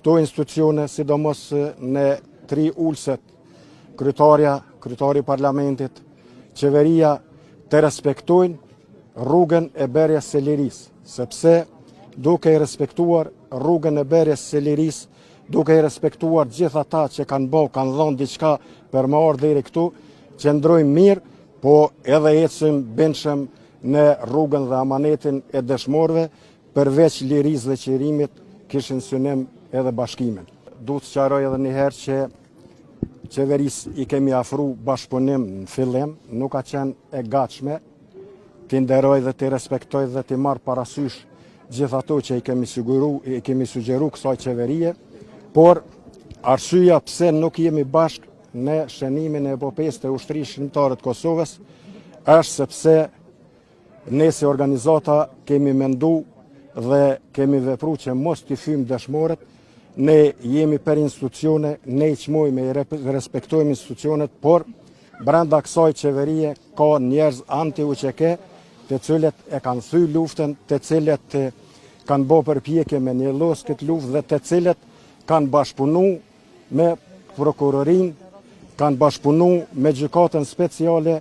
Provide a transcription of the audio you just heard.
Këto institucione, sidomos në tri ulëset, kryetarja, kryetari i parlamentit, qeveria, të respektojnë rrugën e bërjes së lirisë, sepse duke i respektuar rrugën e bërjes së lirisë, duke i respektuar gjithë ata që kanë bo, kanë dhonë diçka për me ardhë deri këtu, qëndrojmë mirë, po edhe ecim bindshëm në rrugën dhe amanetin e dëshmorëve, përveç lirisë dhe çlirimit, kishin synim edhe bashkimin. Du të sqaroj edhe një herë që qeverisë i kemi afru bashkëpunim në fillim, nuk ka qenë e gatshme t'i nderoj dhe t'i respektoj dhe t'i marr parasysh gjithë ato që i kemi siguru, i kemi sugjeru kësaj qeverie, por arsyeja pse nuk jemi bashkë në shënimin e epopesë të Ushtrisë Çlirimtare të Kosovës është sepse ne si organizata kemi mendu dhe kemi vepru që mos t'i fymë dëshmorët, ne jemi për institucione, ne i çmojmë i respektojmë institucionet, por brenda kësaj qeverie ka njerëz anti-UÇK, të cilët e kanë thy luftën, të cilët kanë bo përpjekje me njollos këtë luftë dhe të cilët kanë bashkëpunu me prokurorinë, kanë bashkëpunu me gjykatën speciale.